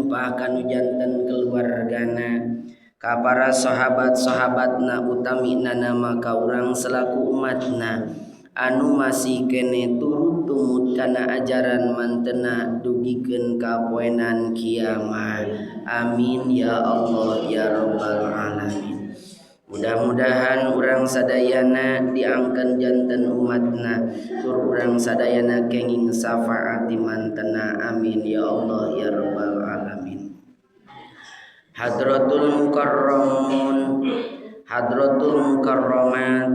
Tumpah kanu janten keluargana, ka para sahabat-sahabatna, utamina nama ka urang selaku umatna anu masih kene turut tumut kana ajaran mantena dugikeun ka poenan kiamat. Amin ya Allah ya rabbal alamin. Mudah-mudahan urang sadayana diangkeun janten umatna, tur urang sadayana kenging syafaat di mantena. Amin ya Allah ya rabbal alamin. Hadratul mukarramun, hadratul mukarramat,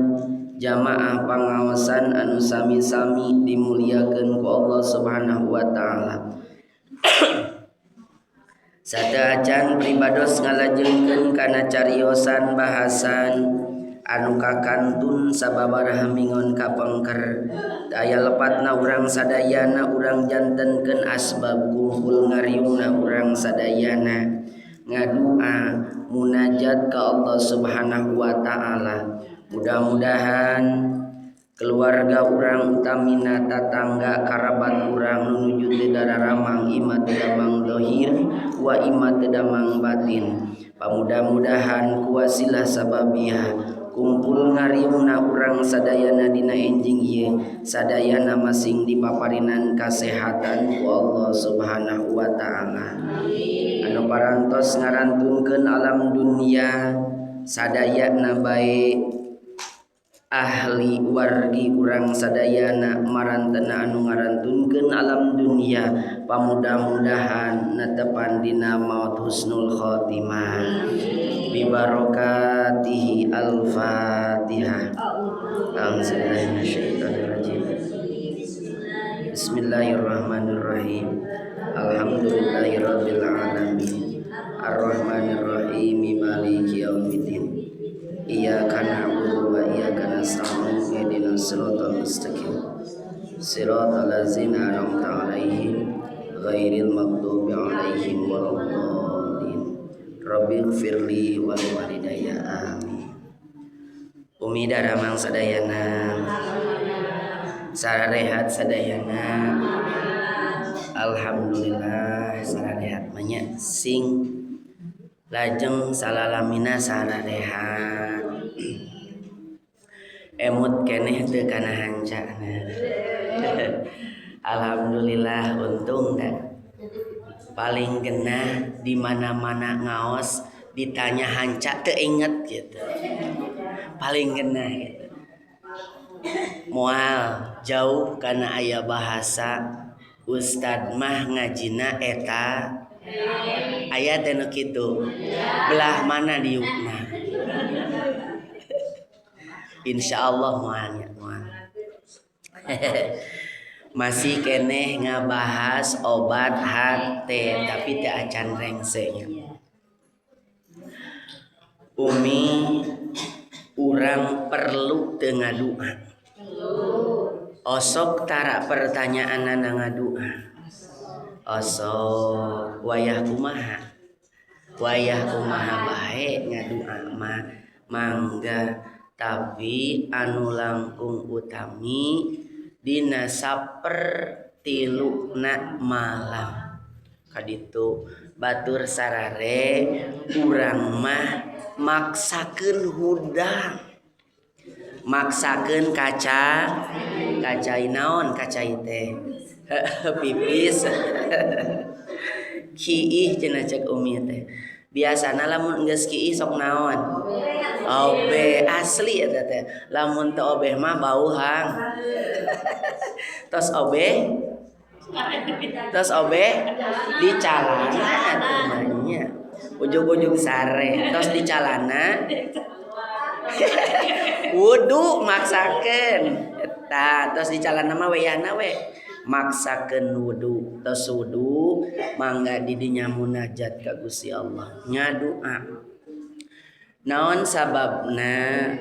jamaah pangaosan anu sami-sami dimuliakeun ku Allah Subhanahu wa taala. Sateuacan pribados ngalajengkeun kana cariosan bahasan anu kakantun sababaraha mingon kapengker. Aya lepatna urang sadayana, urang jantenkeun asbab kumpul ngariungna urang sadayana ngadua munajat ka Allah Subhanahu wa taala. Mudah-mudahan keluarga urang utamina tatangga karabat urang nuju teu dararamang ima teu damang dohir wa ima teu damang batin. Pamudah-mudahan kuwasilah sababiah kumpul ngariungna urang sadayana dina enjing ieu sadayana masing dipaparinan kasehatan ku Allah Subhanahu wa taala. Anu parantos ngarantunkeun alam dunia sadayana bae ahli wargi urang sadayana marantena anu ngarantunkeun alam dunia, pamudah-mudahan netepan dina maut husnul khotimah. Bi barakatihi al-Fatihah. A'udzubillahi minasyaitonirrajim. Bismillahirrahmanirrahim. Alhamdulillahirabbil alamin. Arrahmanirrahim, maliki yaumiddin. Iyyaka na'budu wa iyyaka nasta'in, ihdinas siratal mustaqim. Siratal ladzina an'amta 'alaihim ghairil maghdubi 'alaihim waladdallin. Rabbighfirli wa liwalidayya, amin. Umi daramang sadayana, sararehat sadayana. Alhamdulillah sararehat banyak sing lajeng salalamina sararehat. Emut keneh teu kana hancana. Alhamdulillah untung dah. Paling genah di mana-mana ngaos ditanya hanca teu inget gitu. Paling genah gitu. Moal jauh kana aya bahasa ustad mah ngajina eta aya teh nu kitu. Belah mana diukna? Insyaallah moalnya moal. Masih keneh ngabahas obat hate tapi teu acan rengsenya. Umi, urang perlu teu ngadua? Osok tara pertanyaanana ngadua. Osok wayah kumaha? Wayah kumaha bae ngadua mah mangga, tapi anu langkung utami dina sapertiluna malam. Kaditu batur sarare urang mah maksakeun hudang. Maksakeun kaca, kacai naon kacai teh? Pipis. Kiih cenah cek umi teh. Biasana lamun geus kiih sok naon? Obe asli eta teh. Lamun teu obeh mah bau hang. Tos obeh? Tos obeh di calana atuh mah nya. Ujug-ujug sare tos di calana. Wudu maksakeun. Eta tos di calana mah weyahna we. Maksakeun wudu, tos wudu mangga di dinya munajat ka Gusti Allah. Ngadua. Naon sababna?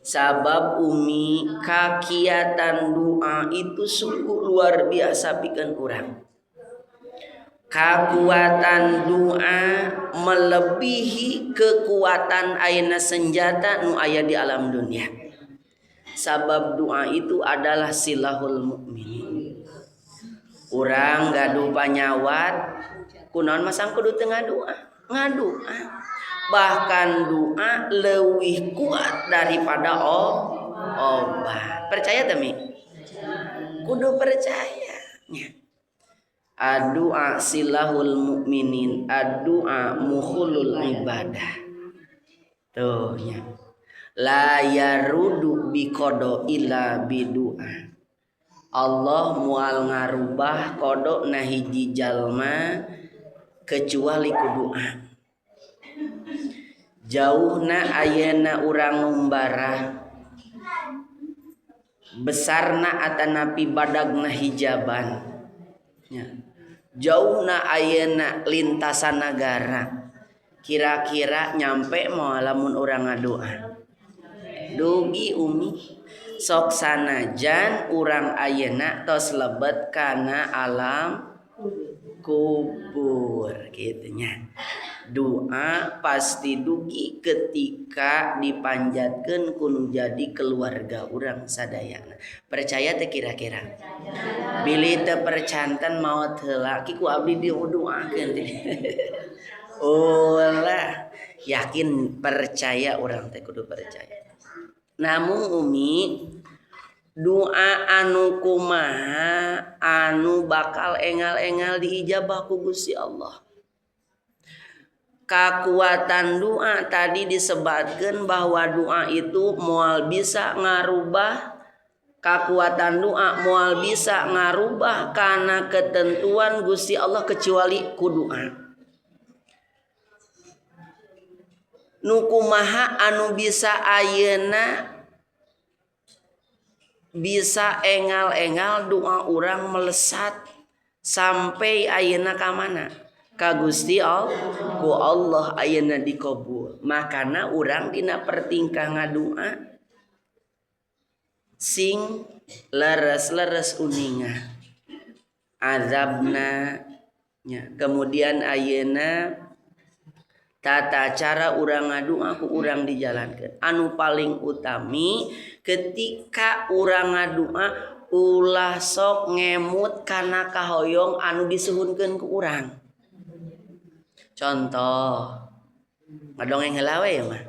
Sabab umi kakiatan doa itu sungguh luar biasa pikeun urang. Kakuatan doa melebihi kekuatan ayeuna senjata nu aya di alam dunia. Sabab doa itu adalah silahul mukminin. Urang gaduh panyawat Kunaon masang kudu teu ngadua? Ngadua. Bahkan doa leuwih kuat daripada obat. Percaya teu Mi? Kudu percaya. Addu'a silahul mukminin, addu'a mukhulul ibadah. Tuh nya. La yarudu biqada illa bidu'a. Allah moal ngarubah kodok na hiji jalma kecuali ku doa. Jauhna ayeuna urang ngumbara, besarna atanapi badagna hijaban. Ya. Jauhna ayeuna lintasan nagara. Kira-kira nyampe moal lamun urang ngadoa. Dugi Umi sok sanajan urang ayeuna tos lebet kana alam kubur kitu nya. Doa pasti dugi ketika dipanjatkeun ku nu jadi keluarga urang sadayana. Percaya teu kira-kira? Bilih teu percanten maot heula ki ku abdi didoakeun. Ulah yakin percaya urang teh kudu percaya. Namun Umi doa anu kumaha anu bakal engal-engal diijabah ku Gusti Allah. Kakuatan doa tadi disebutkan bahwa doa itu moal bisa ngarubah, kakuatan doa moal bisa ngarubah karena ketentuan Gusti Allah kecuali ku doa. Nu kumaha anu bisa ayeuna bisa engal-engal doa urang melesat sampai ayeuna ka mana? Ka Gusti Allah, ku Allah ayeuna dikabul. Makana urang dina pertingkah ngadua sing leres-leres uninga azabna nya. Kemudian ayeuna tata cara urang ngadua ku urang dijalankeun. Anu paling utami ketika urang ngadua ulah sok ngemut kana kahoyong anu disuhunkeun ku urang. Contoh ngadongeng heula we ya mah.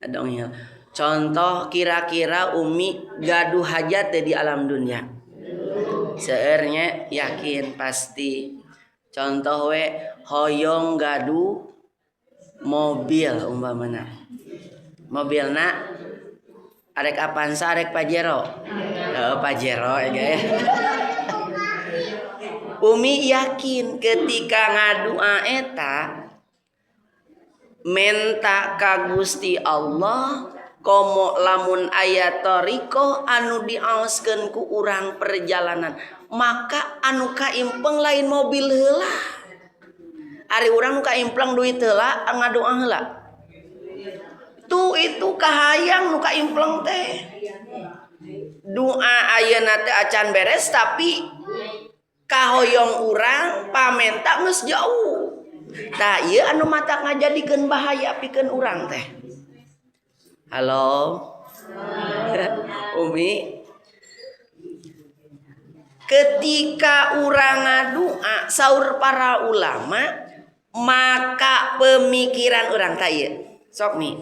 Ngadongeng. Contoh kira-kira Umi gaduh hajat teh di alam dunia. Seueurnya yakin pasti. Contoh we hoyong gaduh mobil umpamana. Mobilna arek Avanza arek Pajero. Heeh Pajero ya guys. Umi yakin ketika ngadua eta menta ka Gusti Allah komo lamun aya thariqah anu diaoskeun ku urang perjalanan maka anu kaimpeng lain mobil heula. Ari urang nu kaimpleng duit heula ngadoa heula. Tuh itu kahayang nu kaimpleng teh. Doa ayeuna teh acan beres tapi kahoyong urang pamenta geus jauh. Tah ieu anu matak ngajadikeun bahaya pikeun urang teh. Halo. Umi. Ketika urang ngadua saur para ulama maka pemikiran urang tah ieu. Sok Mi.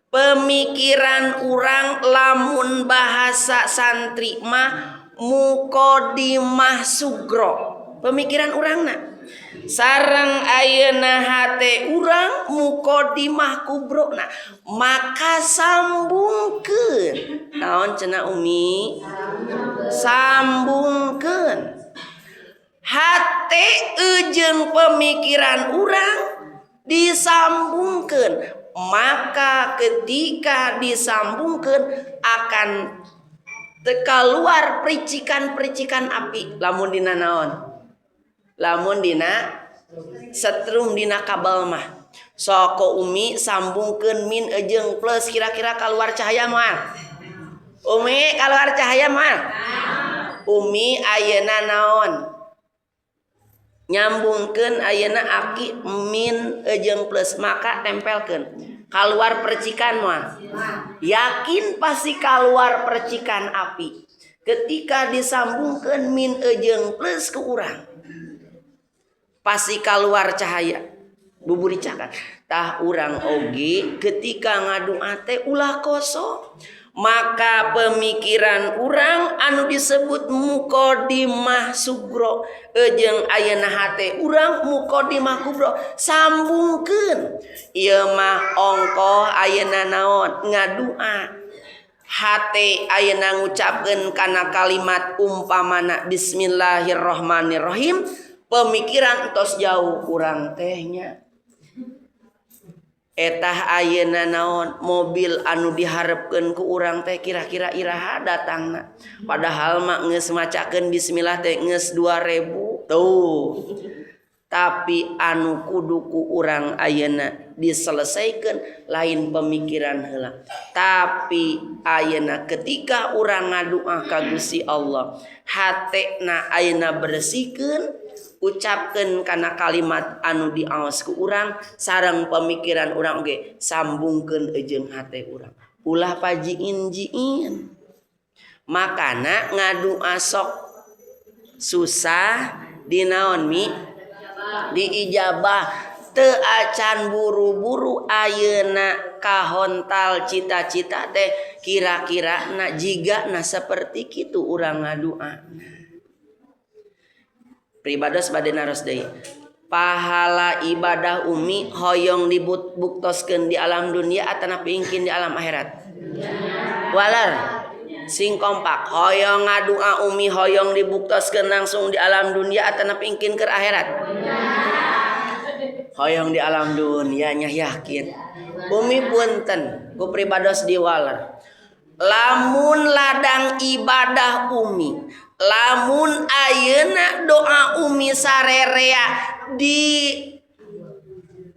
Pemikiran urang lamun bahasa santri mah muqaddimah sugro. Pemikiran urangna sareng ayeuna hate urang muqaddimah kubrona maka sambungkeun. Naon cenah Umi? Sambungkeun hate jeung pemikiran urang disambungkeun, maka ketika disambungkeun akan keluar percikan-percikan api. Lamun dina naon? Lamun dina setrum dina kabel mah. Soko Umi sambungkeun min jeung plus kira-kira keluar cahaya moal? Umi keluar cahaya moal? Umi ayeuna naon? Nyambungkeun ayeuna aki min jeung plus maka tempelkeun. Keluar percikan moal? Yakin pasti keluar percikan api. Ketika disambungkeun min jeung plus ke urang. Pasti keluar cahaya buburicakan. Tah urang oge ketika ngadua teh ulah kosong. Maka pemikiran urang anu disebut muqaddimah sugro jeung ayeuna hate urang muqaddimah kubro sambungkeun. Ieu mah ongkoh ayeuna naon ngadua. Hate ayeuna ngucapkeun kana kalimat umpamana bismillahirrahmanirrahim, pemikiran tos jauh urang tehnya. Etah ayeuna naon mobil anu diharepkeun ku urang teh kira-kira iraha datangna. Padahal mah geus macakeun bismillah teh geus 2000 tuh. Tapi anu kudu ku urang ayeuna diselesaikan lain pemikiran heula. Tapi ayeuna ketika urang ngadua ka Gusti Allah, hatena ayeuna bersihkeun, ucapkeun kana kalimat anu diaos ku urang sareng pemikiran urang oge sambungkeun jeung hate urang. Ulah pajiin-jiin. Makana ngadua sok susah dinaon mi diijabah. Teu acan buru-buru ayeuna kahontal cita-cita teh kira-kira na jiga na seperti kitu urang ngadua. Pribados bade naros deui. Pahala ibadah umi hoyong dibuktoskeun di alam dunia atanapi ingkin di alam akhirat? Walar sing kompak hoyong ngadua umi hoyong dibuktoskeun langsung di alam dunia atanapi ingkin keur akhirat? Hoyong di alam dunia nya yakin. Umi punten ku pribados di waler. Lamun ladang ibadah umi, lamun ayeuna doa umi sarerea di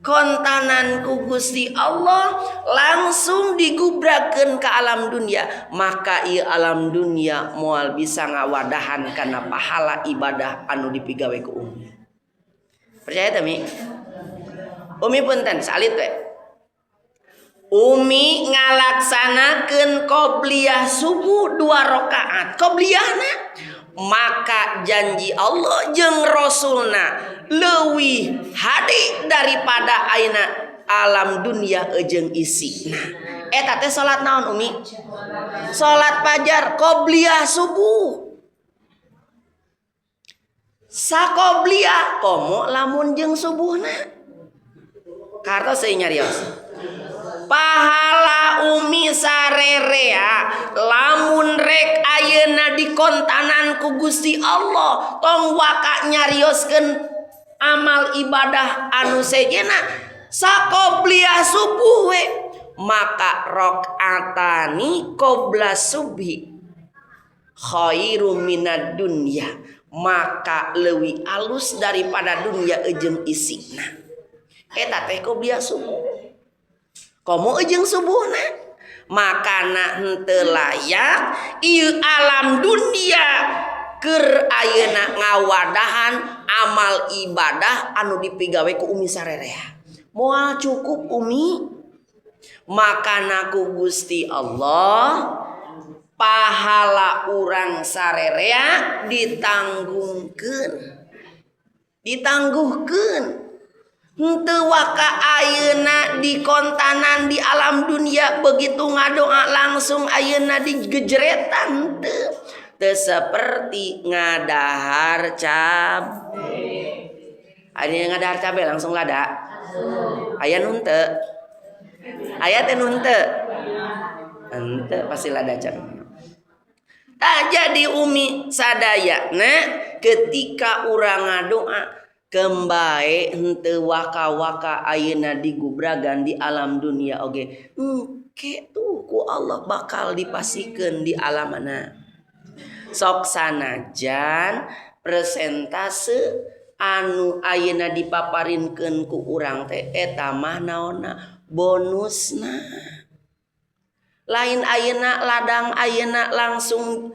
kontanan ku Gusti Allah langsung digubrakeun ke alam dunia, maka ieu alam dunia moal bisa ngawadahan kana pahala ibadah anu dipigawe ku umi. Percaya teh mi? Umi punten salit we. Umi ngalaksanakeun qobliyah subuh 2 rakaat. Qobliyahna maka janji Allah jeung Rasulna leuwih hade daripada ayeuna alam dunia jeung isina. Eta teh salat naon umi? Salat fajar qobliyah subuh. Sakobliyah komo lamun jeung subuhna. Kartos euy nyarios. Pahala umi sarerea lamun rek ayeuna dikontanan ku Gusti Allah tong waka nyarioskeun amal ibadah anu sejenna sakobliyah subuh we maka rakaatani qobla subhi khairum minad dunya, maka leuwih alus daripada dunia jeung isina. Eta teh qobliyah subuh. Komo jeung subuhna makana henteu layak ieu alam dunia keur ayeuna ngawadahan amal ibadah anu dipigawe ku umi sarerea. Moal cukup umi. Makana ku Gusti Allah pahala urang sarerea ditanggungkeun. Ditangguhkeun. Henteu waka ayeuna dikontanan di alam dunia begitu ngadoa langsung ayeuna digejeretan henteu. Teu seperti ngadahar cabe. Aya ngadahar cabe langsung lada. Aya nu henteu. Aya teh nu henteu. Henteu pasti lada cabe. Tah jadi umi sadayana ketika urang ngadoa kembae henteu waka-waka ayeuna digubragan di alam dunia oge. Engke tuh ku Allah bakal dipasikeun di alamana. Sok sanajan presentase anu ayeuna dipaparinkeun ku urang teh eta mah naonna bonusna. Lain ayeuna ladang ayeuna langsung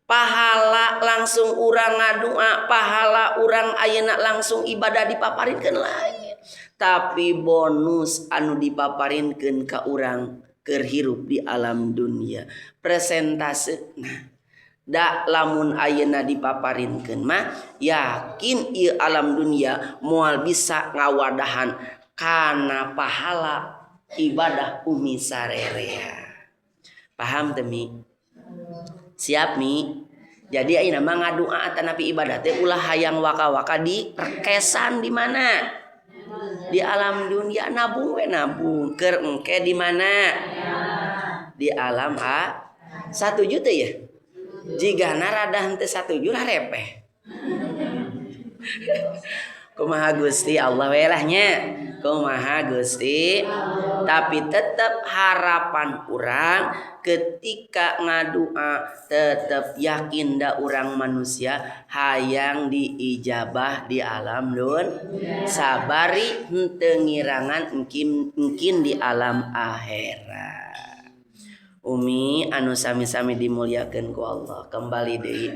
pahala langsung urang ngadua, pahala urang ayeuna langsung ibadah dipaparinkeun lain. Tapi bonus anu dipaparinkeun ka urang keur hirup di alam dunia. Presentase nah. Da lamun ayeuna dipaparinkeun mah yakin ieu alam dunia moal bisa ngawadahan kana pahala ibadah umi sarerea. Paham teu Mi? Siap Mi? Jadi ayeuna mah ngadoa atanapi ibadah teh ulah hayang waka-waka di rekesan di mana? Di alam dunia. Nabung we nabung keur engke di mana? Di alam a. Satuju teh ya? Jigana rada henteu satuju rarepeh. Kumaha Gusti Allah we lah nya. Kumaha Gusti. Tapi tetap harapan urang ketika ngadua tetap yakin da urang manusia hayang diijabah di alam dun. Sabari henteu ngirangan engkin di alam akhirat. Umi anu sami-sami dimuliakeun ku Allah. Kembali deui.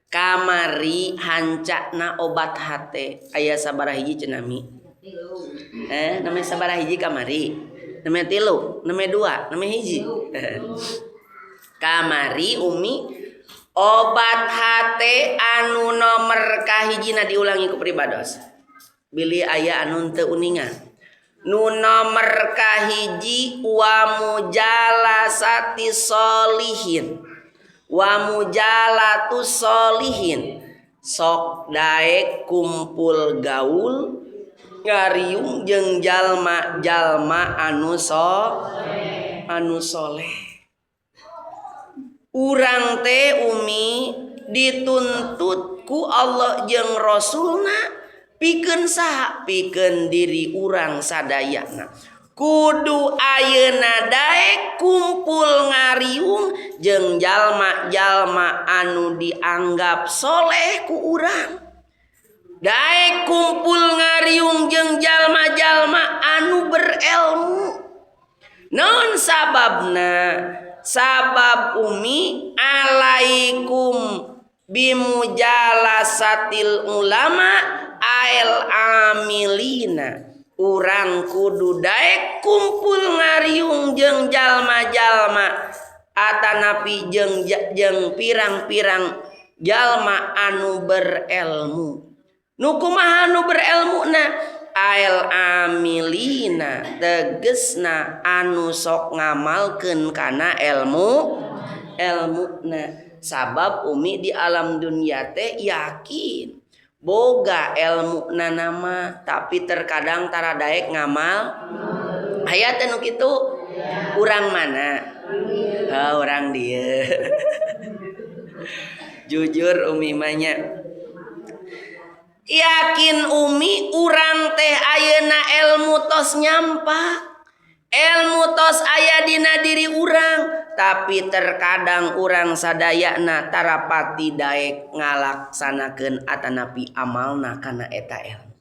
Kamari hancana obat hate aya sabaraha hiji cenah Mi? Namanya sabaraha hiji kamari? Namanya 3, namanya 2, namanya hiji. Kamari umi obat hate anu nomor kahijina diulangi ku pribados. Bilih aya anu teu uninga. Nu nomor kahiji wa mujalasati solihin. Wa mujalatu solihin. Sok daek kumpul gaul ngariung jeung jalma-jalma anu anu soleh. Urang teh umi dituntut ku Allah jeung Rasulna pikeun saha? Pikeun diri urang sadayana. Kudu ayeuna daek kumpul ngariung jeung jalma-jalma anu dianggap soleh ku urang. Daek kumpul ngariung jeung jalma-jalma anu berilmu. Naon sababna? Sabab umi alaikum bimujalasatil ulama ail amilina. Urang kudu daek kumpul ngariung jeung jalma-jalma atanapi jeung pirang-pirang jalma anu berilmu. Nu kumaha nu berilmuna? Ail amilina tegesna anu sok ngamalkeun kana ilmu elmuna. Sabab umi di alam dunia teh yakin boga ilmu nama tapi terkadang tara daek ngamal. Aya teh nu kitu? Urang mana? Oh, urang dieu. Jujur umi mah nya. Yakin umi urang teh ayeuna ilmu tos nyampak. Ilmu tos aya dina diri urang, tapi terkadang urang sadayana tarapati daek ngalaksanakeun atanapi amalna kana eta ilmu.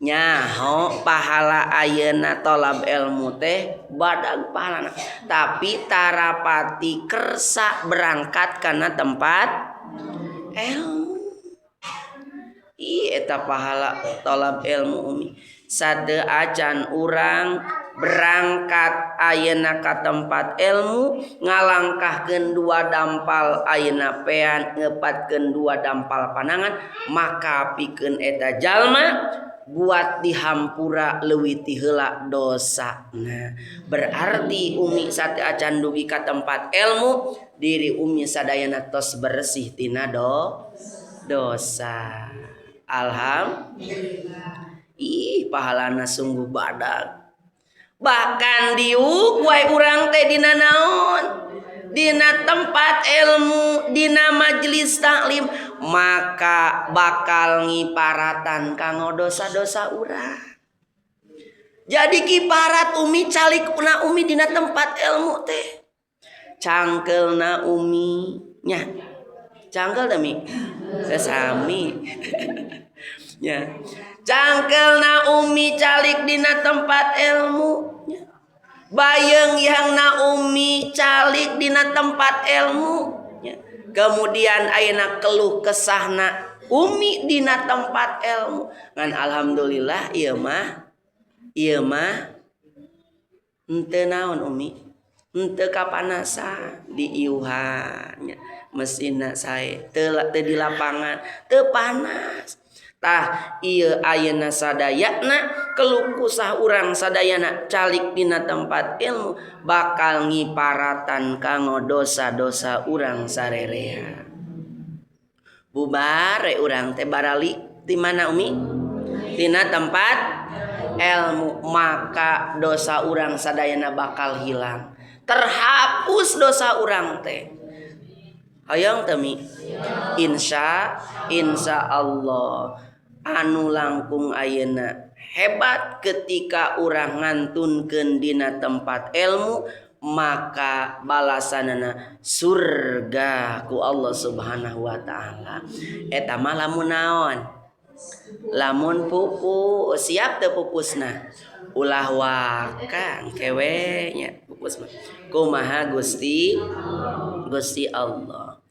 Nyaho pahala ayeuna tolab ilmu teh badag pahalana, tapi tarapati kersa berangkat kana tempat ilmu. Ih eta pahala tolab ilmu umi. Sate acan urang berangkat ayeuna ka tempat ilmu ngalangkahkeun dua dampal ayeuna pean ngepatkeun dua dampal panangan maka pikeun eta jalma buat dihampura leuwih ti heula dosana. Berarti umi sate acan dugi ka tempat ilmu diri umi sadayana tos bersih tina dosa. Alhamdulillah. Ih pahalana sungguh badag. Bahkan diuk wae urang teh dina naon? Dina tempat ilmu, dina majelis taklim, maka bakal ngiparatan kanggo dosa-dosa urang. Jadi kiparat umi calikna umi dina tempat ilmu teh. Cangkelna umi nya. Cangkel teh mi? Sesami. Nya. Cangkelna umi calik dina tempat ilmu. Bayeng yang na umi calik dina tempat ilmu. Kemudian ayeuna keluh kesahna umi dina tempat ilmu. Ngan alhamdulillah ieu mah henteu naon umi? Henteu kapanasan di iuhan nya mesinna sae teu di lapangan teu panas. Tah ieu ayeuna sadayana keluh kusah urang sadayana calik dina tempat ilmu bakal ngiparatan kanggo dosa-dosa urang sarerea. Bubar we urang teh baralik di mana Umi? Dina tempat ilmu, maka dosa urang sadayana bakal hilang. Terhapus dosa urang teh. Hayang teu Mi? Insya Allah. Anu langkung ayeuna hebat ketika urang ngantunkeun dina tempat ilmu, maka balasanana surga ku Allah Subhanahu wa taala. Eta mah lamun naon? Lamun pupus, siap teu pupusna? Ulah wakang kewe nya pupus mah. Kumaha Gusti? Gusti Allah.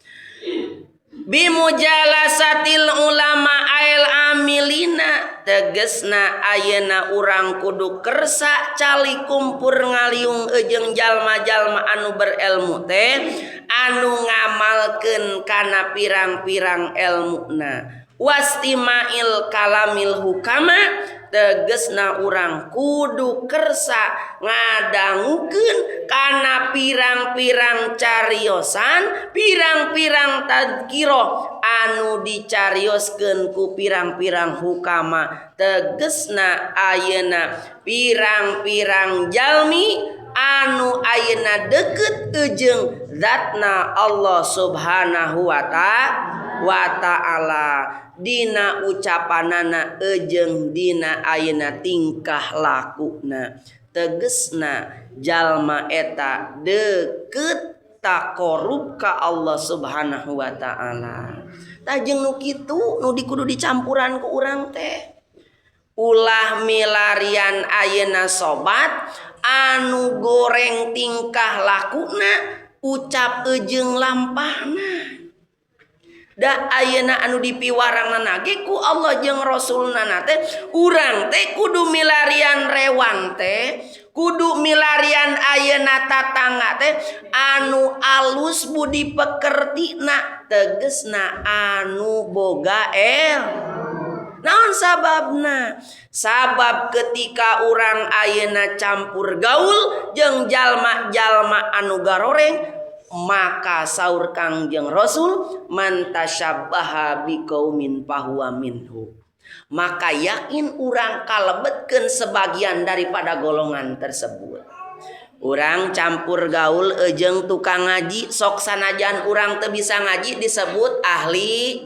Bimujalasatil ulama ail amilina, tegesna ayeuna urang kudu kersa cali kumpur ngaliung jeung jalma-jalma anu berilmu teh anu ngamalkeun kana pirang-pirang elmuna. Wastimail kalamil hukama, tegesna urang kudu kersa ngadangukeun kana pirang-pirang cariosan, pirang-pirang tadkiroh anu dicarioskeun ku pirang-pirang hukama. Tegesna ayeuna pirang-pirang jalmi anu ayeuna deukeut jeung zatna Allah Subhanahu wa ta'ala dina ucapanana jeung dina ayeuna tingkah lakuna. Tegesna jalma eta deukeut takorub ka Allah Subhanahu wa ta'ala. Tah jeung nu kitu nu dikudu dicampuran ku urang teh. Ulah milarian ayeuna sobat anu goreng tingkah lakuna ucap jeung lampahna. Da ayeuna anu dipiwarangna ge ku Allah jeung Rasulna teh urang teh kudu milarian rewang teh, kudu milarian ayeuna tatangga teh anu alus budi pekertina, tegesna anu boga Naon sababna? Sabab ketika urang ayeuna campur gaul jeung jalma-jalma anu garoreng, maka saur Kangjeng Rasul man tasyabbaha biqaumin fahuwa minhu. Maka yakin urang kalebetkeun sebagian daripada golongan tersebut. Urang campur gaul jeung tukang ngaji, sok sanajan urang teu bisa ngaji disebut ahli.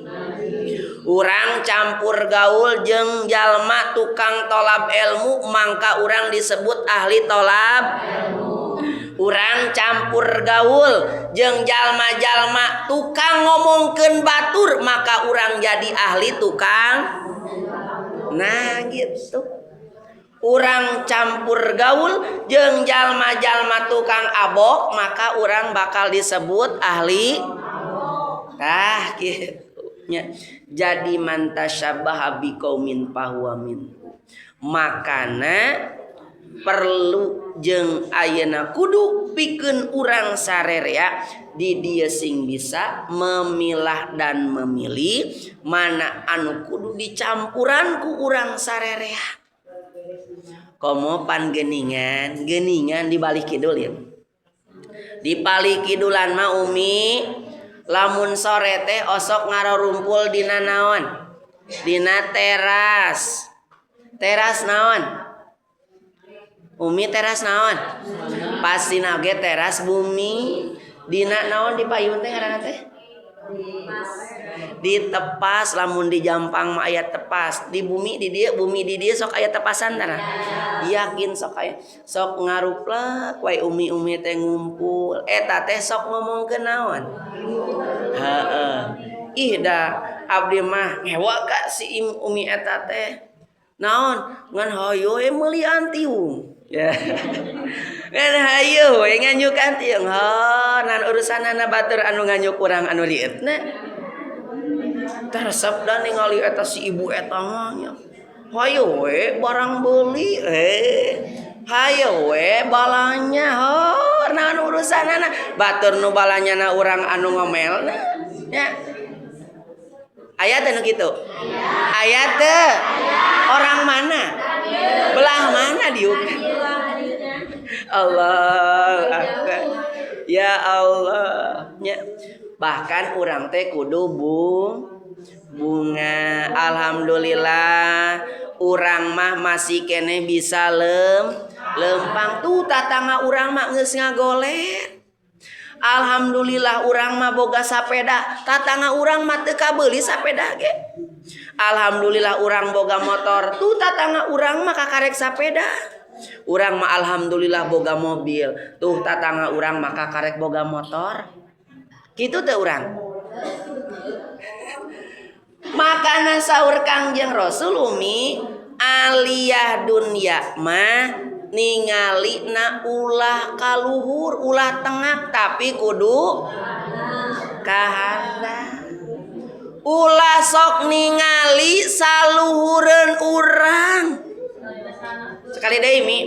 Urang campur gaul jeung jalma tukang tolab ilmu, mangka urang disebut ahli tolab ilmu. Urang campur gaul jeung jalma-jalma tukang ngomongkeun batur, maka urang jadi ahli tukang. Nah gitu. Urang campur gaul jeung jalma-jalma tukang abok, maka urang bakal disebut ahli. Tah gitu nya. Jadi man tasyabbaha biqaumin fahuwa minhu. Makana perlu jeung ayeuna kudu pikeun urang sarerea di dieu sing bisa memilah dan memilih mana anu kudu dicampuran ku urang sarerea. Komo pan geningan, geningan di balik kidul ya. Di balik kidulan mah Umi lamun sore teh osok ngarorumpul dina naon? Dina teras. Teras naon? Umi teras naon? Pasti nage teras bumi. Dina naon di payun teh ngaranna teh? Di tepas, lamun di Jampang mah aya tepas. Di bumi di dieu, bumi di dieu sok aya tepasan tah. Yakin sok aya. Sok ngaruplek wae umi-umi teh ngumpul. Eta teh sok ngomongkeun naon? Heeh. Ih da abdi mah ngewa ka si umi eta teh. Naon? Ngan hayo we meulian tiung. Ya. Ngan hayo we nganyukan tiung. Ha, nan urusanana batur anu nganyuk urang anu lieutna. Teresep da ningali eta si ibu eta mah nya. Hayo we barang beuli. Hayo we balanya hor naon urusanana batur nu balanyana urang anu ngomelna nya. Aya teu nu kitu? Aya teu? Orang mana? Belah mana diuk? Allah akbar. Ya Allah nya. Bahkan urang teh kudu bunga. Alhamdulillah urang mah masih keneh bisa lempang tuh tatangga urang mah geus ngagoler. Alhamdulillah urang mah boga sapeda, tatangga urang mah teu kabeuli sapeda ge. Alhamdulillah urang boga motor, tuh tatangga urang mah kakarek sapeda. Urang mah alhamdulillah boga mobil, tuh tatangga urang mah kakarek boga motor. Kitu teh urang. Makana saur Kangjeng Rasul umi aliyah dunya mah ningali na ulah kaluhur ulah tengah tapi kudu kahandap. Ulah sok ningali saluhureun urang. Sekali deui mi.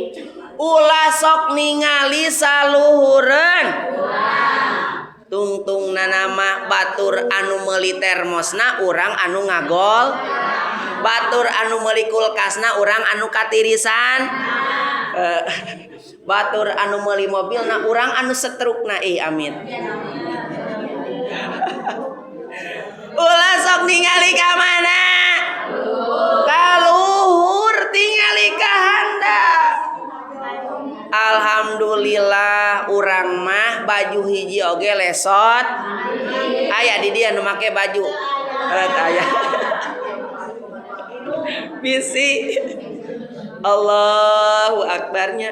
Ulah sok ningali saluhureun. Tungtung nanama batur anu meuli termosna urang anu ngagol. Batur anu meuli kulkasna urang anu katirisan. Batur anu meuli mobilna urang anu setrukna ih amin. Ulah sok ningali ka mana? Ka luhur tingali ka handap. Alhamdulillah urang mah baju hiji oge lesot. Aya di dia nu make baju. Aya. Bisi. Allahu akbarnya.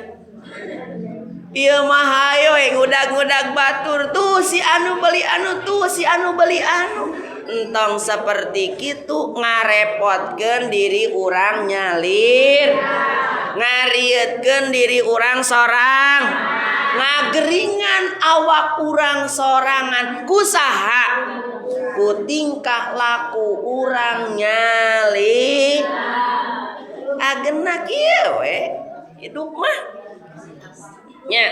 Ieu mah hayo ngudag-ngudag batur tuh si anu beli anu tuh si anu beli anu. Entong seperti kitu ngarepotkeun diri urang nyalir. Ngarieutkeun diri urang sorang. Ngageringan awak urang sorangan kusaha? Ku tingkah laku urang nyalir. Agena kieu we hidup mah. Nya.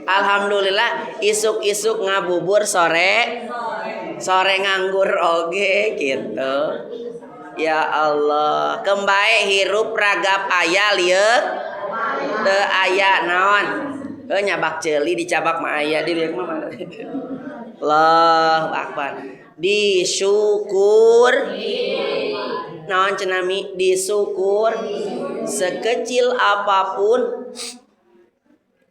Alhamdulillah isuk-isuk ngabubur sore sore nganggur oge gitu. Ya Allah, kembae hirup ragap aya lieuk teu aya naon. Heuh nyabak ceuli dicabak mah aya di lieuk mah. Allahu akbar. Disyukur. Naon cenah mi? Disyukur sekecil apapun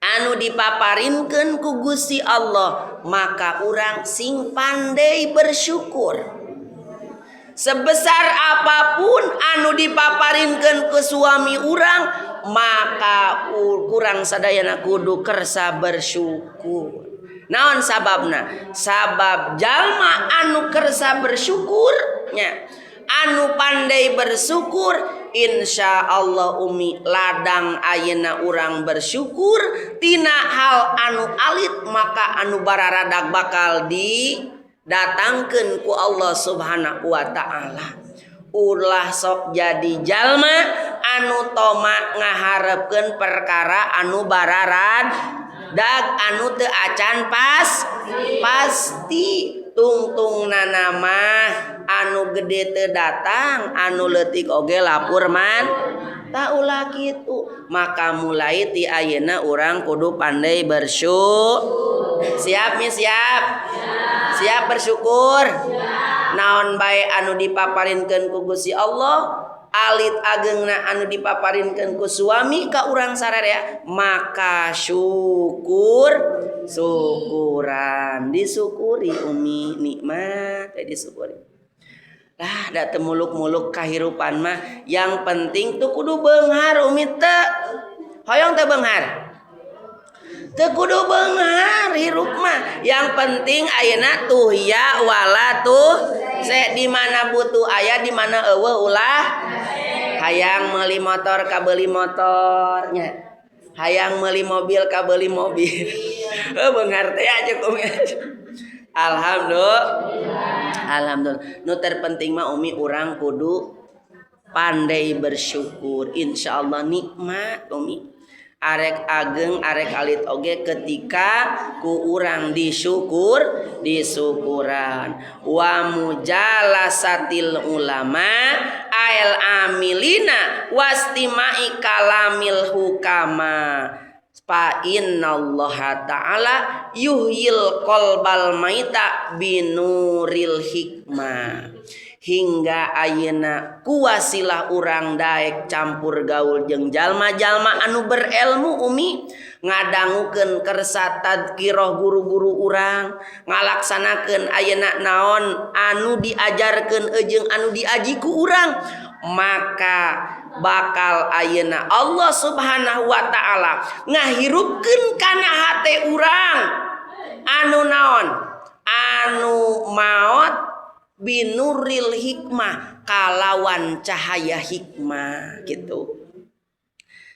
anu dipaparinkeun ku Gusti Allah, maka urang sing pandai bersyukur. Sebesar apapun anu dipaparinkeun ke suami urang, maka kurang sadayana kudu kersa bersyukur. Naon sababna? Sabab jalma anu kersa bersyukur nya, anu pandai bersyukur, insya Allah umi ladang ayeuna urang bersyukur tina hal anu alit maka anu bararadag bakal didatangkeun ku Allah Subhanahu wa ta'ala. Ulah sok jadi jalma anu toma ngaharepkeun perkara anu bararad dag anu teu acan pas pasti. Tungtung nanamah anu gede teu datang anu leutik oge lapur man tak ulah kitu. Maka mulai ti ayeuna urang kudu pandai bersyukur. Siap mi? Siap? Siap bersyukur? Naon bae anu dipaparinkeun ku Gusti Allah, alit ageungna anu dipaparinkeun ku suami ka urang sararea, maka syukur syukuran disyukuri umi nikmat teh disyukuri. Lah da teu muluk-muluk kahirupan mah yang penting tuh kudu beunghar umi teu. Hoyong teu beunghar? Teu kudu beunghar hirup mah. Yang penting ayeuna tuh ya wala tuh se di mana butuh aya di mana eueuh ulah. Hayang meuli motor kabeuli motornya. Hayang meuli mobil kabeuli mobil. Heuh beunghar teh cukup. Alhamdulillah. Alhamdulillah. Nu terpenting mah umi urang kudu pandai bersyukur. Insyaallah nikmat umi. Arek ageng arek alit oge ketika ku urang disyukur disukuran wa mujalasatil ulama ail amilina wastimai kalamil hukama fa innallaha ta'ala yuhyil qalbal maita binuril hikmah. Hingga ayeuna kuwasilah urang daek campur gaul jeung jalma-jalma anu berilmu umi ngadangukeun kersa tadkiroh guru-guru urang ngalaksanakeun ayeuna naon anu diajarkeun jeung anu diaji ku urang maka bakal ayeuna Allah Subhanahu wa taala ngahirupkeun kana hate urang anu naon anu maot binuril hikmah kalawan cahaya hikmah gitu.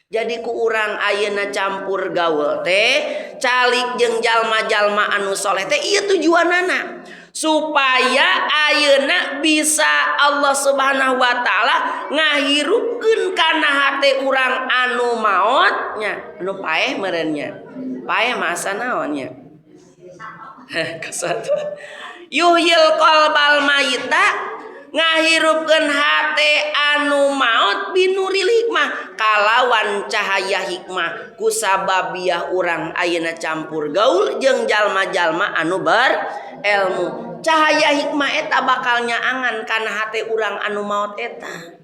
Jadi ku urang ayeuna campur gaul teh calik jeung jalma-jalma anu soleh teh ieu tujuanana supaya ayeuna bisa Allah Subhanahu wa taala ngahirupkeun kana hate urang anu maot nya anu paeh meureun nya paeh masa naon nya kasatu yuhyil qalbal mayita ngahirupkeun hate anu maot binuril hikmah kalawan cahaya hikmah kusababiah urang ayeuna campur gaul jeung jalma-jalma anu berilmu cahaya hikmah eta bakal nyaangan kana hate urang anu maot eta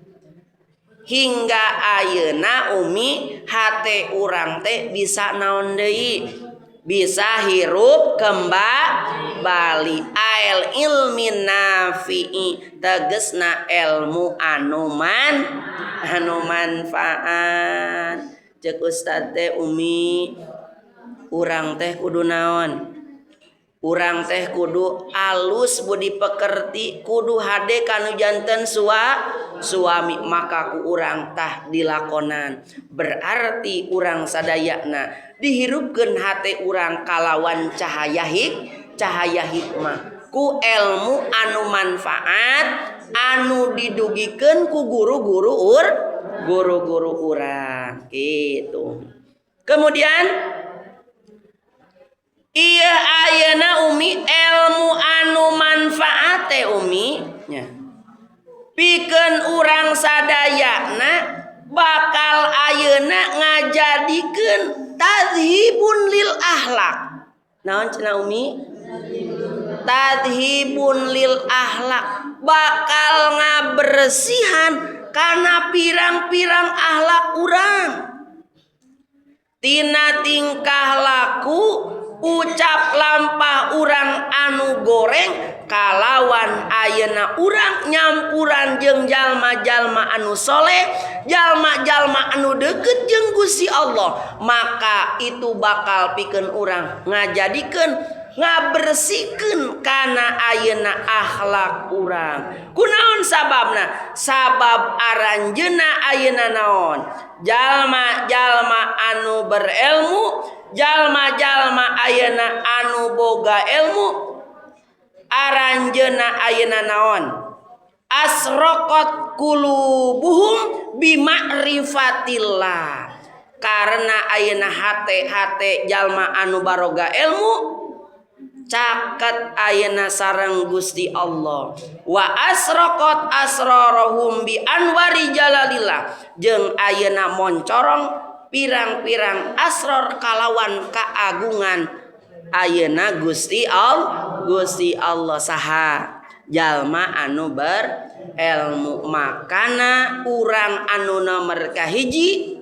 hingga ayeuna umi hate urang teh bisa naon deui bisa hirup kembali ail ilmi nafi'i tegesna ilmu anu man anu manfaat. Cek ustad teh umi urang teh kudu naon urang teh kudu alus budi pekerti kudu hade kanu janten suami maka ku urang tah dilakonan berarti urang sadayana dihirupkeun hate urang kalawan cahaya cahaya hikmah ku ilmu anu manfaat anu didugikeun ku guru-guru guru-guru urang gitu. Kemudian iya ayeuna umi ilmu anu manfaat teh umi nya pikeun urang sadayana bakal ayeuna ngajadikeun tadhibun lil akhlak. Naon cenah umi? Tadhibun lil akhlak bakal ngabersihan kana pirang-pirang akhlak urang. Tina tingkah laku ucap lampah urang anu goreng kalawan ayeuna urang nyampuran jeung jalma-jalma anu soleh jalma-jalma anu deket jeung Gusti Allah maka itu bakal pikeun urang ngajadikeun ngabersihkeun kana ayeuna akhlak urang. Kunaon sababna? Sabab aranjeuna ayeuna naon? Jalma-jalma anu berilmu, jalma-jalma ayeuna anu boga ilmu, aranjeuna ayeuna naon? Asraqat qulubuhum bima'rifatillah. Karena ayeuna hate-hate jalma anu baroga ilmu caket ayeuna sareng Gusti Allah wa asraqat asrarahum bi anwari jalalillah jeung ayeuna moncorong pirang-pirang asror kalawan keagungan ayeuna Gusti Allah. Gusti Allah saha jalma anu berilmu. Makana urang anu nomor kahiji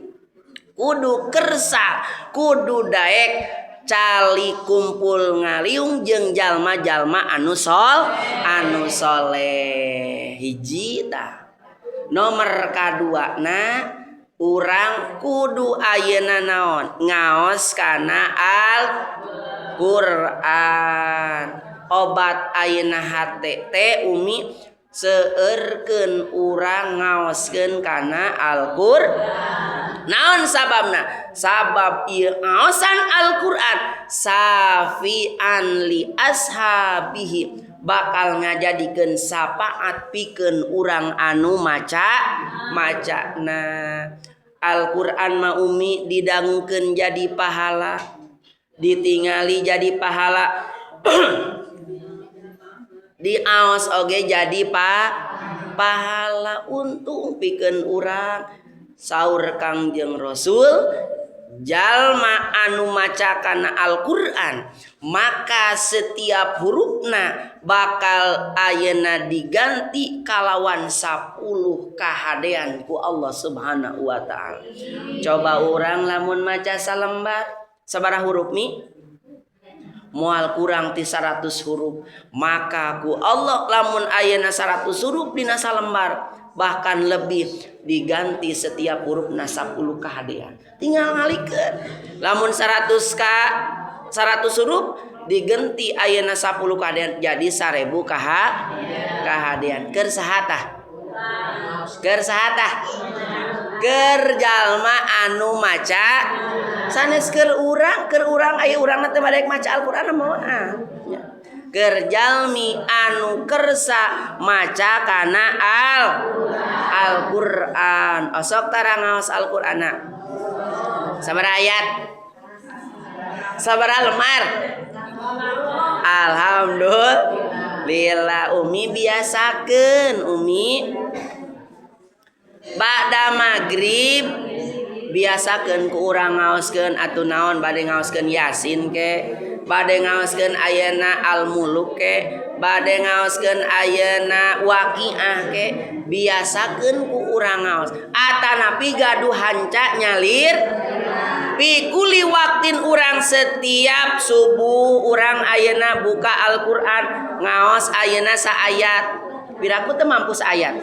kudu kersa kudu daek cali kumpul ngaliung jeung jalma-jalma anu anu soleh hiji tah. Nomor kaduana urang kudu ayeuna naon ngaos kana Al-Qur'an. Obat ayeuna hate teh umi seueurkeun urang ngaoskeun kana Al-Qur'an. Naon sababna? Sabab ieu ngaosan Al-Qur'an safian li ashabihi bakal ngajadikeun syafaat pikeun urang anu maca macana. Al-Qur'an mah Umi didangukeun jadi pahala, ditingali jadi pahala, diaos oge jadi pahala. Untung pikeun urang. Saur Kangjeng Rasul, jalma anu maca kana Al-Qur'an maka setiap hurufna bakal ayeuna diganti kalawan 10 kahadean ku Allah Subhanahu wa taala. Coba urang lamun maca salembar sabaraha huruf mi? Moal kurang ti 100 huruf. Maka ku Allah lamun ayeuna 100 huruf dina salembar bahkan lebih diganti setiap hurufna 10 kahadean. Tinggal ngalikeun. Lamun 100 ka 100 huruf diganti ayeuna 10 kahadean jadi 1000 kahadean. Keur saha tah? Keur saha tah? Keur jalma anu maca sanes keur urang, keur urang aya urangna teh bade maca Al-Qur'an moal. Keur jalmi anu kersa maca kana Al-Qur'an. Osok tara ngaos Al-Qur'anna. Sabaraha ayat? Sabaraha lembar? Alhamdulillah. Umi biasakeun Umi. Ba'da maghrib biasakeun ku urang ngaoskeun atuh naon bade ngaoskeun Yasin ke, bade ngaoskeun ayeuna Al-Muluk ke, bade ngaoskeun ayeuna Waqiah ke, biasakeun ku urang ngaos. Atanapi gaduh hanca nyalir pikuli waktin urang setiap subuh urang ayeuna buka Al-Qur'an ngaos ayeuna saayat. Piraku teu mampu saayat.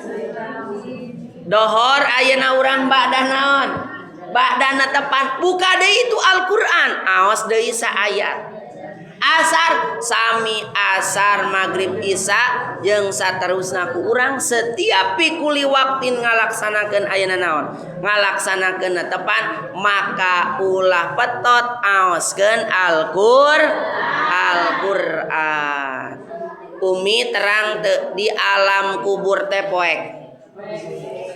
Dohor ayeuna urang ba'da naon? Ba'dana tepan buka deui itu Al-Qur'an aos deui saayat. Asar sami asar maghrib isya jeung saterusna ku urang setiap pikuli waktin ngalaksanakeun ayeuna naon? Ngalaksanakeun tepan maka ulah petot aoskeun Al-Qur'an. Umi terang teu di alam kubur teh poek.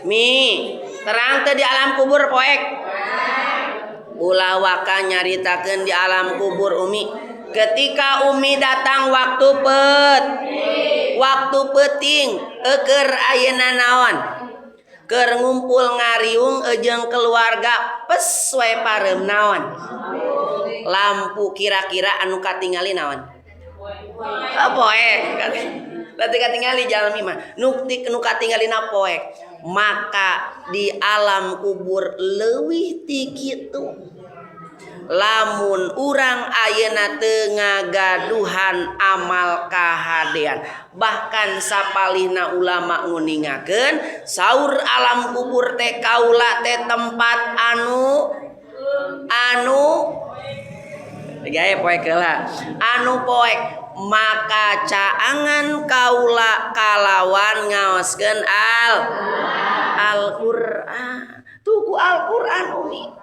Mi terang teu di alam kubur poek. Ulah waka nyaritakeun di alam kubur Umi. Ketika Umi datang waktu waktu peuting eukeur ayeuna naon? Keur ngumpul ngariung jeung keluarga pes we pareum naon? Lampu kira-kira anu katingali naon? Oh, poek. Berarti katingali jalmi mah nu katingalina poek. Maka di alam kubur leuwih ti kitu. Lamun urang ayeuna teu ngagaduhan amal kahadean, bahkan sapalihna ulama nguningakeun saur alam kubur teh kaula teh tempat anu gae poek heula anu poek, maka caangan kaula kalawan ngaoskeun Al-Qur'an. Tuku Al-Qur'an Umi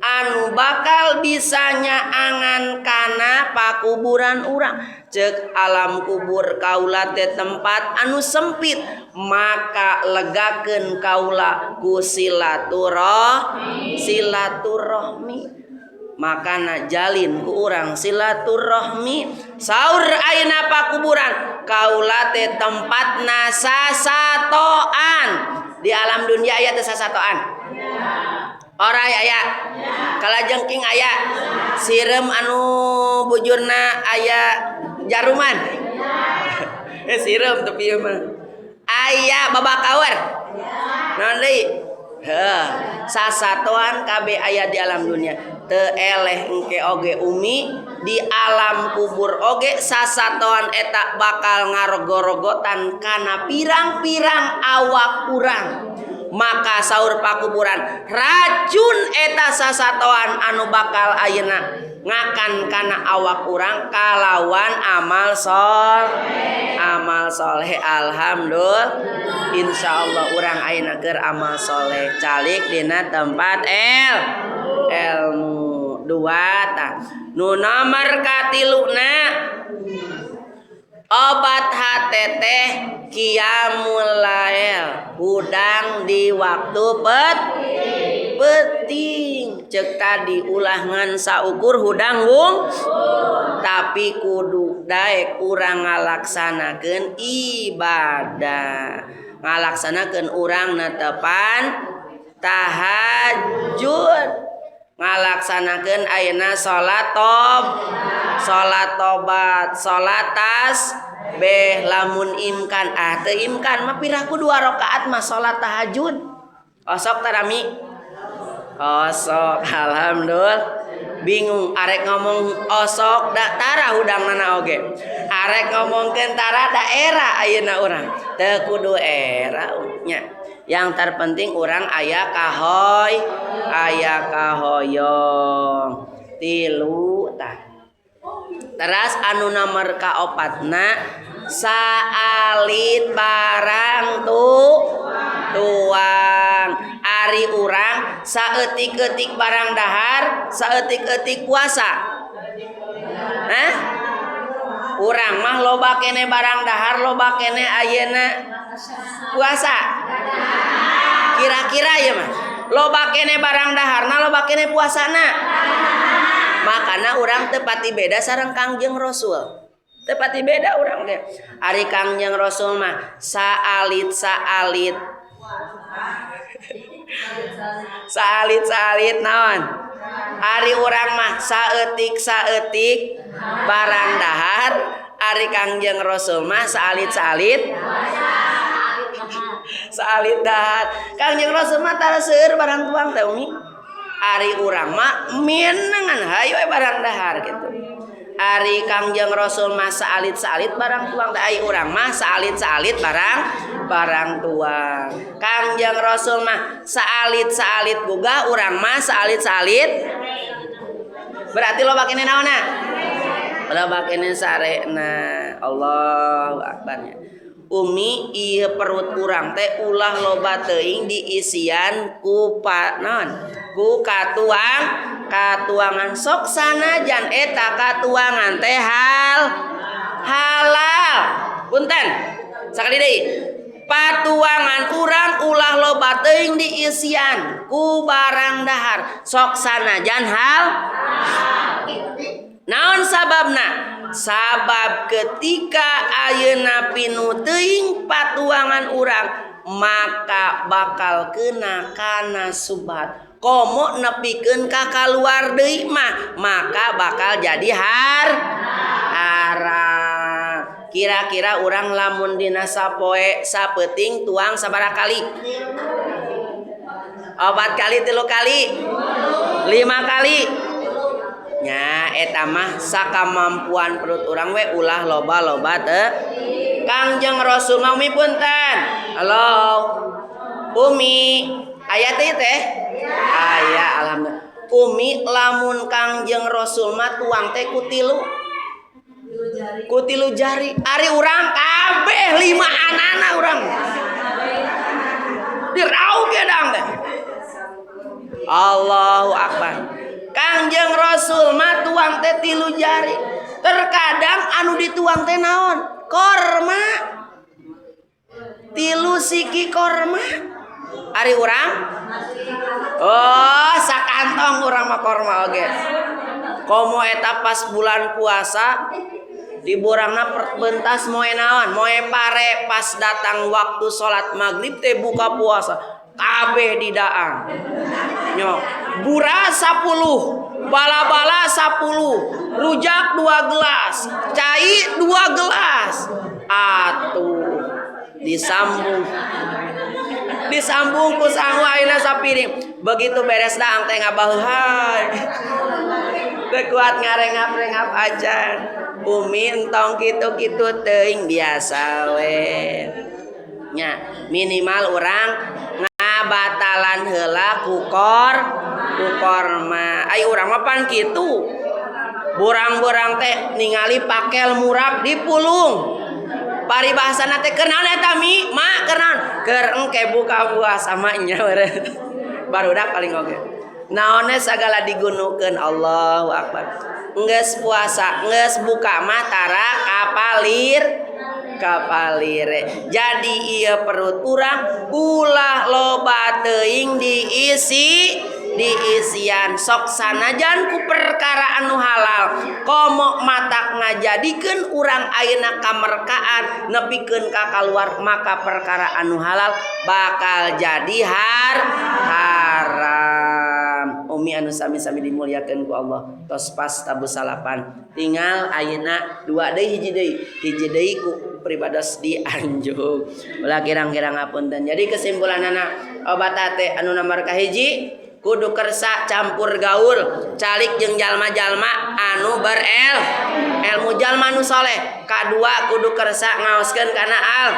anu bakal bisa nyaangan kana pakuburan urang. Cek alam kubur kaula teh tempat anu sempit, maka legakeun kaula ku silaturahmi. Makana jalin ku urang silaturahmi. Saur ayeuna pakuburan kaula teh tempatna sasatoan. Di alam dunia aya teh sasatoan. Orai aya, kalajengking aya, sireum anu bujurna aya jaruman. Sireum tapi ieu mah. Aya babakawar. Naon deui? Heuh, sasatoan kabeh aya di alam dunia. Teu eleh engke oge Umi di alam kubur oge sasatoan eta bakal ngarogorogotan kana pirang-pirang awak urang. Maka saur pakuburan racun eta sasatoan anu bakal ayeuna ngakan kana awak urang kalawan amal amal soleh. Alhamdulillah, insyaallah urang ayeuna keur amal soleh calik dina tempat ilmu. Dua tah nu nomor katiluna obat hate teh qiyamul lail, hudang di waktu Penting cek tadi ulah ngan saukur hudang wung tapi kudu daek urang ngalaksanakeun ibadah, ngalaksanakeun urang netepan tahajud, ngalaksanakeun ayeuna salat salat tobat, salat tasbih lamun imkan. Ah teu imkan mah piraku 2 rakaat mah salat tahajud. Osok tarami? Osok, alhamdulillah. Bingung arek ngomong osok da tara hudangnana oge. Arek ngomongkeun tara da era ayeuna urang. Teu kudu era nya. Yang terpenting urang aya kahoy, aya kahoyong. Tilu tah. Teras anu nomor kaopatna saalit barang tuang. Ari urang saeutik-eutik barang dahar, saeutik-eutik puasa. Hah? Urang mah loba kene barang dahar, loba kene ayeuna puasa. Kira-kira ieu mah loba kene barang daharna, loba kene puasana. Makana urang teu pati beda sareng Kangjeng Rasul. Teu pati beda urang teh. Ari Kangjeng Rasul mah saalit-saalit. Saalit-saalit naon? Ari urang mah saeutik-saeutik barang dahar, ari Kangjeng Rasul mah saalit-saalit saalit dahar. Kangjeng Rasul mah tara seueur barang tuang teh Umi. Ari urang mah minengan hayu we barang dahar gitu. Ari Kangjeng Rasul mah saalit-saalit barang tuang teh, ari urang mah saalit-saalit barang tuang. Kangjeng Rasul mah saalit-saalit gugah, urang mah saalit-saalit. Berarti loba kene naonna? Loba kene sarena. Allahu akbarnya. Umi ieu perut urang teh ulah loba teuing diisian ku naon? Ku katuangan sok sanajan eta katuangan teh halal. Punten. Sakali deui. Patuangan urang ulah loba teuing diisian ku barang dahar sok sanajan hal. Naon sababna? Sabab ketika ayeuna pinu teuing patuangan urang maka bakal kena kana subhat. Komo nepikeun ka kaluar deui mah maka bakal jadi haram. Kira-kira urang lamun dina sapoe sapeuting tuang sabaraha kali? 4 kali, 3 kali, 5 kali. Nya eta mah sakamampuan perut urang we ulah loba-loba teu. Kangjeng Rasul mah Umi punten. Halo. Umi, aya teh teh? Aya, alhamdulillah. Umi lamun Kangjeng Rasul mah tuang teh ku tilu. Ku tilu jari. Ari urang kabeh 5 anana urang. Dirauk gedang teh. Allahu akbar. Kangjeng Rasul mah tuang teh 3 jari. Terkadang anu dituang teh naon? Korma. 3 siki korma. Ari urang? Oh, sakantong urang mah korma oge. Komo eta pas bulan puasa di borangna bentas moe naon? Moe pare pas datang waktu salat maghrib teh buka puasa. Kabeh di daang. Nyo, buras 10, bala-bala 10, rujak 2 gelas, cai 2 gelas. Atuh disambung. Disambung ku sangu ayeuna sapiring. Begitu beres daang teh ngabaheuhai. Teu kuat ngarengap-rengap aja. Umi entong kitu-kitu teuing biasa we. Nya, minimal urang ngabatalan heula ku korma. Ai urang mah pan kitu. Borang-borang teh ningali pakel murab dipulung. Paribahasana teh keur naon eta mi? Ma keur naon? Keur engke buka puasa mah nya barudak paling oge. Naonnya sagala digunukeun, Allahu akbar. Geus puasa, geus buka mah tara kapalir. Kapalire. Jadi ieu perut urang ulah loba teuing diisi diisian, sok sanajan ku perkara anu halal, komo matak ngajadikeun urang ayeuna kamerkaan nepikeun ka kaluar, maka perkara anu halal bakal jadi haram. Umi anu sami-sami dimuliakeun ku Allah, tos pas tabuh salapan, tinggal ayeuna dua deui, hiji deui, hiji deui ku pribados dianjuk. Ulah kirang-kirang ngapunten. Jadi kesimpulanana, obat teh anu nomor kahiji kudu kersa campur gaul, calik jeung jalma-jalma anu berel ilmu, jalma anu soleh. Kadua, kudu kersa ngaoskeun kana al.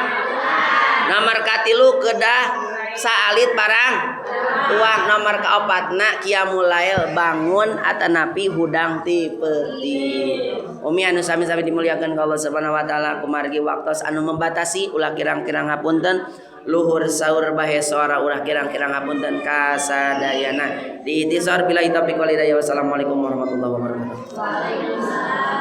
Nomor katilu, kedah saalit barang tuang. Nomor kaopatna, qiyamul lail, bangun atanapi hudang ti peuting. Umi anu sami-sami dimuliakeun ku Allah Subhanahu wa taala, kumargi waktos anu membatasi, ulah kirang-kirang hapunten, luhur saur bahe suara, ulah kirang-kirang hapunten kasadayana. Diikhtisar, billahi taufiq wal hidayah. Wassalamualaikum warahmatullahi wabarakatuh. Waalaikumsalam.